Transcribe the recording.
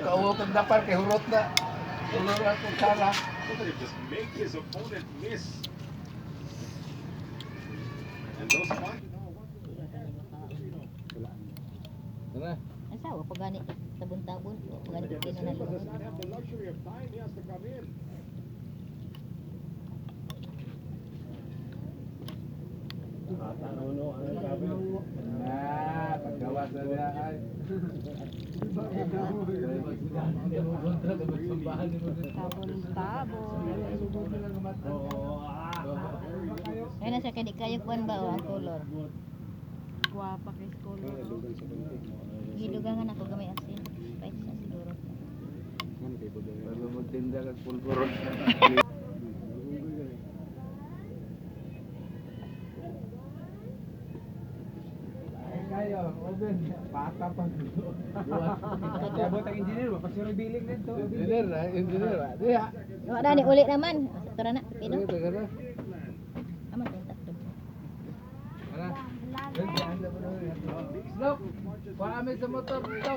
Kauwaw kang dapar kay hurot na. Tulor ako kara. Look at him just make his opponent miss. And those five. Tara. Ang sawa pag gani tabon-tabon, pag gani pino na Silva does luhod. not have the luxury of time. He has to come in. Ah, paggawas na niya ay. Tabon-tabon. Ayun na siya kay di kayo kuan ba oh, ang color. Guwapa kay color. Oh. Gidugangan ako gamay asin. Spice na siguro. Bago magtinda kag pulburon. Kayo, open. Pata pa. Abot ang engineer ba? Pasiro billing nito. Engineer na, engineer ba? Diha. Wa na ni uli naman. Tara na, pino. Tara na. Ama tayong tatlo. Tara. Slop! Kuha kami sa motor dito.